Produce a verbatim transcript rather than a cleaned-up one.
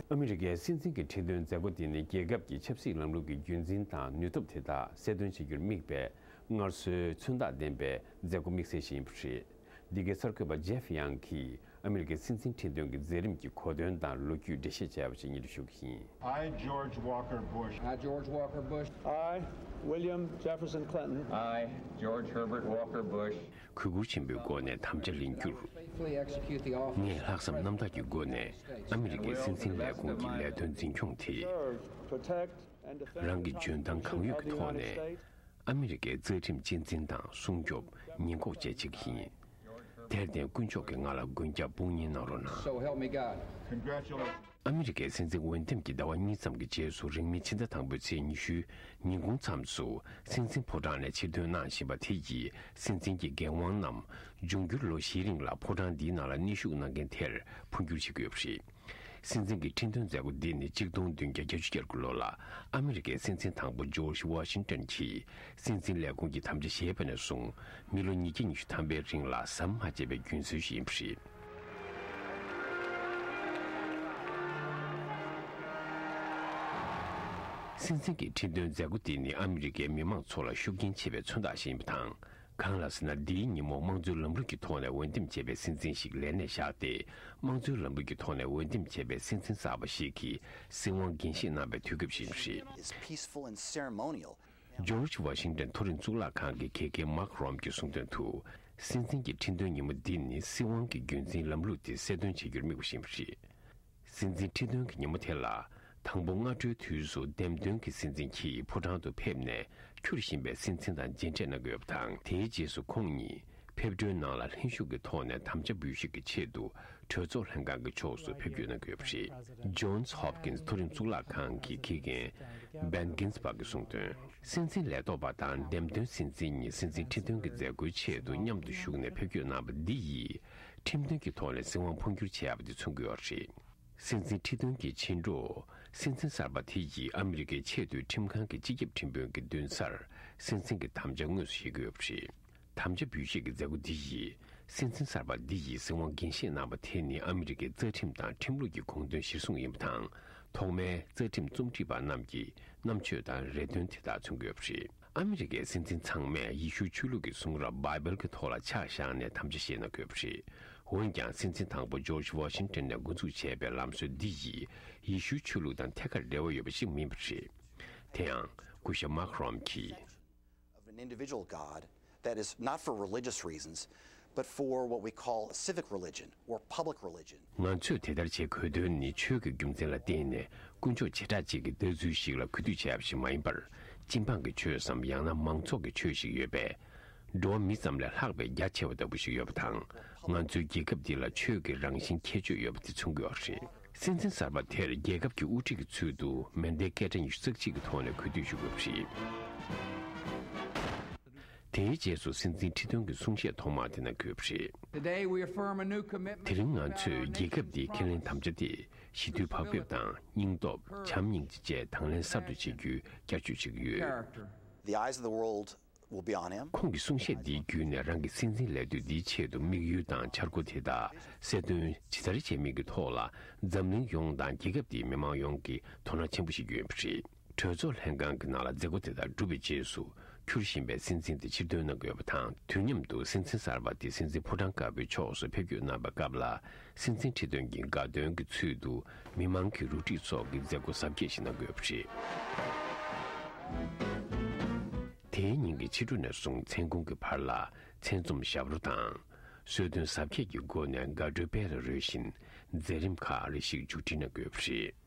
ཨ་མི་རི་ཀའི་སྲིད་འཛིན་གྱི་ཁྲི་འདོན་མཛད་སྒོ་དེ་ནི་རྒྱལ་ཁབ་ཀྱི་ཆབ་སྲིད་ལམ་ལུགས་ཀྱི་རྒྱུན་འཛིན་དང་ནུས་སྟོབས་དེ་དག་གསལ་སྟོན་བྱ་རྒྱུར་དམིགས་པའི་སྔར་སྲོལ་མཚོན་རྟགས་ལྡན་པའི་མཛད་སྒོ་དམིགས་བསལ་ཞིག་ཡིན་པ་རེད། འདི་གའི་གསར་འགོད་པ་ཇེབ་ཡང་གིས་ཨ་མི་རི་ཀའི་སྲིད་འཛིན་ཁྲི་འདོན་གྱི་མཛད་རིམ་གྱི་གོ་དོན་དང་ལོ་རྒྱུས་འགྲེལ་བཤད་བྱས་པ་ཞིག་སྙན་སྒྲོན་ཞུ་གི་ཡིན། I, George Walker Bush. I, George Walker Bush. I, William Jefferson Clinton. I, George Herbert Walker Bush. གུས་བཀུར་ཆེན་པོའི་སྒོ་ནས་དམ་བཅའ་ལེན་རྒྱུར། Faithfully execute the office. ངས་ལྷག་བསམ་རྣམ་དག་གི་སྒོ་ནས་ཨ་མི་རི་ཀའི་སྲིད་འཛིན་ལས་ཁུངས་ཀྱི་ལས་དོན་འཛིན་སྐྱོང་དེ། Preserve, protect, and defend རང་གི་འཇོན་ཐང་གང་ཡོད་ཀྱི་ཐོག་ནས་ཨ་མི་རི་ཀའི་རྩ་ཁྲིམས་གཅེས་འཛིན་དང་སྲུང་སྐྱོབ་ཉེན་འགོག་བཅས་བྱེད་ཀྱི་ཡིན། དེར་བརྟེན་དཀོན་མཆོག་གིས་ང་ལ་མགོན་སྐྱབས་དཔུང་གཉེན་གནང་རོགས་གནང་། So help me God. Congratulations. ཨ་མི་རི་ཀའི་སྲིད་འཛིན་འོས་འདེམས་ཀྱི་ཟླ་བ་གཉིས་ཙམ་གྱི་རྗེས་སུ་རིང་མིན་ཕྱི་ཟླ་དང་པོའི་ཚེས་ཉི་ཤུའི་ཉིན་གུང་མཚམས་སུ་སྲིད་འཛིན་ཕོ་བྲང་ནས་ཕྱིར་འདོན་གནང་བཞིན་པ་དེ་ཡིས་སྲིད་འཛིན་གྱི་འགན་དབང་རྣམས་འབྱུང་འགྱུར་ལོ་བཞིའི་རིང་ལ་ཕོ་བྲང་འདིའི་ནང་ལ་གནས་བཞུགས་གནང་མཁན་དེར་འཕོ་འགྱུར་བྱེད་ཀྱི་ཡོད་པ་རེད། སྲིད་འཛིན་གྱི་ཁྲི་འདོན་མཛད་སྒོ་འདི་ནི་གཅིག་སྟོང་བདུན་བརྒྱ་བརྒྱད་ཅུ་གྱ་དགུ་ལོ་ལ་ཨ་མི་རི་ཀའི་སྲིད་འཛིན་དང་པོ་ཇོརྗ་ཝ་ཤིང་ཏོན་གྱིས་སྲིད་འཛིན་ལས་ཁུངས་ཀྱི་དམ་བཅའ་བཞེས་པ་ནས་བཟུང་མི་ལོ་ཉིས་བརྒྱ་ཉི་ཤུ་ཐམ་པའི་རིང་ལ་ཟམ་མ་ཆད་པའི་རྒྱུན་སྲོལ་ཞིག་ཡིན་པ་རེད། སྲིད་འཛིན་གྱི་ཁྲི་འདོན་མཛད་སྒོ་འདི་ནི་ཨ་མི་རི་ཀའི་མི་མང་ཚོ་ལ་ཤུགས་རྐྱེན་ཆེ་བའི་མཚོན་རྟགས་ཤིག་ཡིན་པ་དང་། གང་ལགས་ཟེར་ན། འདིའི་ཉིན་མོ་དམངས་གཙོའི་ལམ་ལུགས་ཀྱི་ཐོག་ནས་འོས་འདེམས་བྱས་པའི་སྲིད་འཛིན་ཞིག་ལས་གནས་བཞག་སྟེ། དམངས་གཙོའི་ལམ་ལུགས་ཀྱི་ཐོག་ནས་འོས་འདེམས་བྱས་པའི་སྲིད་འཛིན་གསར་པ་ཞིག་གིས་སྲིད་དབང་འགན་བཞེས་གནང་བའི་དུས་སྐབས་ཤིག་རེད། Is peaceful and ceremonial. ཇོརྗ་ཝ་ཤིང་ཏོན་མཐོ་རིམ་གཙུག་ལག་ཁང་གི་དགེ་རྒན་མཱག་རོམ་གྱིས་གསུངས་དོན་དུ། སྲིད་འཛིན་གྱི་ཁྲི་འདོན་ཉིན་མོ་འདི་ནི་སྲིད་དབང་གི་རྒྱུན་འཛིན་ལམ་ལུགས་དེ་གསལ་སྟོན་བྱེད་རྒྱུར་དམིགས་པ་ཞིག་རེད། སྲིད་འཛིན་ཁྲི་འདོན་གྱི་ཉིན་མོ་དེ་ལ། དང་པོ་སྔ་དྲོའི་དུས་སུ་འདེམས་ཐོན་གྱི་སྲིད་འཛིན་གྱིས་ཕོ་བྲང་དུ་ཕེབས་ནས་འཁྱུར་བཞིན་པའི་སྲིད་འཛིན་དང་མཇལ་འཕྲད་གནང་གི་ཡོད་པ་དང་། དེའི་རྗེས་སུ་ཁོང་ཉིད་ཕེབས་འཕྲུལ་ནང་ལ་ལྷན་ཞུགས་ཀྱི་ཐོག་ནས་དམ་བཅའ་འབུལ་ཞུགས་ཀྱི་ཆེད་དུ་གྲོས་ཚོགས་ལྷན་ཁང་གི་ཕྱོགས་སུ་ཕེབས་སྐྱོད་གནང་གི་ཡོད་པ་རེད། ཇོན་སི་ཧོབ་ཀིན་སི་མཐོ་རིམ་གཙུག་ལག་ཁང་གི་དགེ་རྒན་བན་གིན་སི་བྷག་གིས་གསུངས་དོན། སྲིད་འཛིན་ལས་ཐོག་པ་དང་འདེམས་ཐོན་སྲིད་འཛིན་གཉིས་སྲིད་འཛིན་ཁྲི་འདོན་གྱི་མཛད་སྒོའི་ཆེད་དུ་མཉམ་དུ་བཞུགས་ནས་ཕེབས་སྐྱོད་གནང་བ་འདི་ཡིས་ཁྲིམས་མཐུན་གྱི་ཐོག་ནས་སྲིད་དབང་འཕོ་འགྱུར་བྱས་པ་དེ་མཚོན་གྱི་ཡོད་རེད། སྲིད་འཛིན་ཁྲི་འདོན་གྱི་ཕྱི་དྲོ། སྲིད་འཛིན་གསར་པ་དེ་ཡིས་ཨ་མི་རི་ཀའི་ཆེས་མཐོའི་ཁྲིམས་ཁང་གི་སྤྱི་ཁྱབ་ཁྲིམས་དཔོན་གྱི་མདུན་སར་སྲིད་འཛིན་གྱི་དམ་བཅའ་དངོས་སུ་བཞེས་ཀྱི་ཡོད་པ་རེད། དམ་བཅའ་འབུལ་བཞེས་ཀྱི་མཛད་སྒོ་འདི་ཡིས་སྲིད་འཛིན་གསར་པ་འདི་ཡིས་སྲིད་དབང་འགན་བཞེས་གནང་བ་དེ་ནི་ཨ་མི་རི་ཀའི་རྩ་ཁྲིམས་དང་ཁྲིམས་ལུགས་ཀྱི་དགོངས་དོན་གཞིར་བཟུང་ཡིན་པ་དང་། ཐོག་མའི་རྩ་ཁྲིམས་རྩོམ་སྒྲིག་པ་རྣམས་ཀྱི་རྣམ་དཔྱོད་དང་རེ་འདུན་དེ་དག་མཚོན་གྱི་ཡོད་པ་རེད། ཨ་མི་རི་ཀའི་སྲིད་འཛིན་ཚང་མས་ཡེ་ཤུའི་ཆོས་ལུགས་ཀྱི་གསུང་རབ་བྷའི་བལ་གྱི་ཐོག་ལ་ཕྱག་བཞག་ནས་དམ་བཅའ་བཞེས་གནང་དགོས་པ་རེད། འོན་ཀྱང་སྲིད་འཛིན་དང་པོ་ཇོརྗ་ཝ་ཤིང་ཏོན་ནས་འགོ་འཛུགས་བྱས་པའི་ལམ་སྲོལ་འདི་ཡིས་ཡེ་ཤུའི་ཆོས་ལུགས་དང་ཐད་ཀར་འབྲེལ་བ་ཡོད་པ་ཞིག་མིན་པ་རེད། དེ་ཡང་སྐུ་ཞབས་མཱག་རོམ་གྱིས། Of an individual God that is not for religious reasons, but for what we call civic religion or public religion. ང་ཚོས་དེ་ལྟར་བྱེད་དགོས་དོན་ནི་ཆོས་ཀྱི་རྒྱུ་མཚན་ལ་བརྟེན་ནས་དཀོན་མཆོག་བྱེ་བྲག་གཅིག་གི་ལྟ་ཚུལ་ཞིག་ལ་གུས་འདུད་བྱས་པ་ཞིག་མ་ཡིན་པར། སྤྱི་འབངས་ཀྱི་ཆོས་སམ་ཡང་ན་མང་ཚོགས་ཀྱི་ཆོས་ཤིག་ཡོད་པས། འགྲོ་བ་མི་ཙམ་ལས་ལྷག་པའི་རྒྱ་ཆེ་བ་ལྟ་བུ་ཞིག་ཡོད་པ་དང་། ང་ཚོའི་རྒྱལ་ཁབ་འདི་ལ་ཆོས་ཀྱི་རང་བཞིན་ཁྱད་ཆོས་ཡོད་པ་དེ་མཚོན་གྱི་ཡོད་རེད། སྲིད་འཛིན་གསར་པ་དེར་རྒྱལ་ཁབ་ཀྱི་དབུ་ཁྲིད་ཀྱི་ཚུལ་དུ་མེ་མདའི་སྐད་སྒྲ་ཉི་ཤུ་རྩ་གཅིག་གི་ཐོག་ནས་གུས་འདུད་ཞུ་དགོས་པ་རེད། དེའི་རྗེས་སུ་སྲིད་འཛིན་ཁྲི་འདོན་གྱི་གསུང་བཤད་ཐོག་མ་དེ་ནང་འཁོད་པ་རེད། Today we affirm a new commitment དེ་རིང་ང་ཚོས་རྒྱལ་ཁབ་འདིའི་ཁས་ལེན་དམ་བཅའ་དེ་ཞི་དུལ་བག་ཕེབས་དང་སྙིང་སྟོབས། བྱམས་སྙིང་རྗེ་བཅས་དང་ལེན་གསར་དུ་བྱེད་རྒྱུའི་བསྐྱར་བཅོས་བྱེད་ཀྱི་ཡོད། Character. The eyes of the world will be on him. ཁོང་གི་གསུང་བཤད་འདིའི་བརྒྱུད་ནས་རང་གི་སྲིད་འཛིན་ལས་དུས་འདིའི་ཆེད་དུ་དམིགས་ཡུལ་དང་འཆར་སྒོ་དེ་དག་གསལ་སྟོན་ཇི་ལྟར་བྱེད་མིན་གྱི་ཐོག་ལ་འཛམ་གླིང་ཡོངས་དང་རྒྱལ་ཁབ་འདིའི་མི་མང་ཡོངས་ཀྱིས་དོ་སྣང་ཆེན་པོ་བྱེད་ཀྱི་ཡོད་པ་རེད། གྲོས་ཚོགས་ལྷན་ཁང་གི་ནང་ལ་མཛད་སྒོ་དེ་དག་གྲུབ་པའི་རྗེས་སུ་འཁྱུར་བཞིན་པའི་སྲིད་འཛིན་དེ་ཕྱིར་འདོན་གནང་དགོས་པ་དང་། དུས་མཉམ་དུ་སྲིད་འཛིན་གསར་པ་དེ་སྲིད་འཛིན་ཕོ་བྲང་དཀར་པོའི་ཕྱོགས་སུ་ཕེབས་སྐྱོད་གནང་བའི་སྐབས་ལ། སྲིད་འཛིན་ཁྲི་འདོན་གྱི་དགའ་སྟོན་གྱི་ཚུལ་དུ་མི་མང་གི་རུ་སྒྲིག་སོགས་ཀྱི་མཛད་སྒོ་གཟབ་རྒྱས་ཤིག་གནང་དགོས་པ་རེད། དེའི་ཉིན་གྱི་ཕྱི་དྲོ་ནས་བཟུང་མཚན་གུང་གི་བར་ལ་མཚན་འཛོམས་ཞབས་བྲོ་དང་། གསོལ་སྟོན་གཟབ་རྒྱས་ཀྱི་སྒོ་ནས་དགའ་སྤྲོའི་དཔལ་ལ་རོལ་བཞིན་མཛད་རིམ་ཁག་རེ་ཞིག་མཇུག་སྒྲིལ་གནང་དགོས་པ་རེད།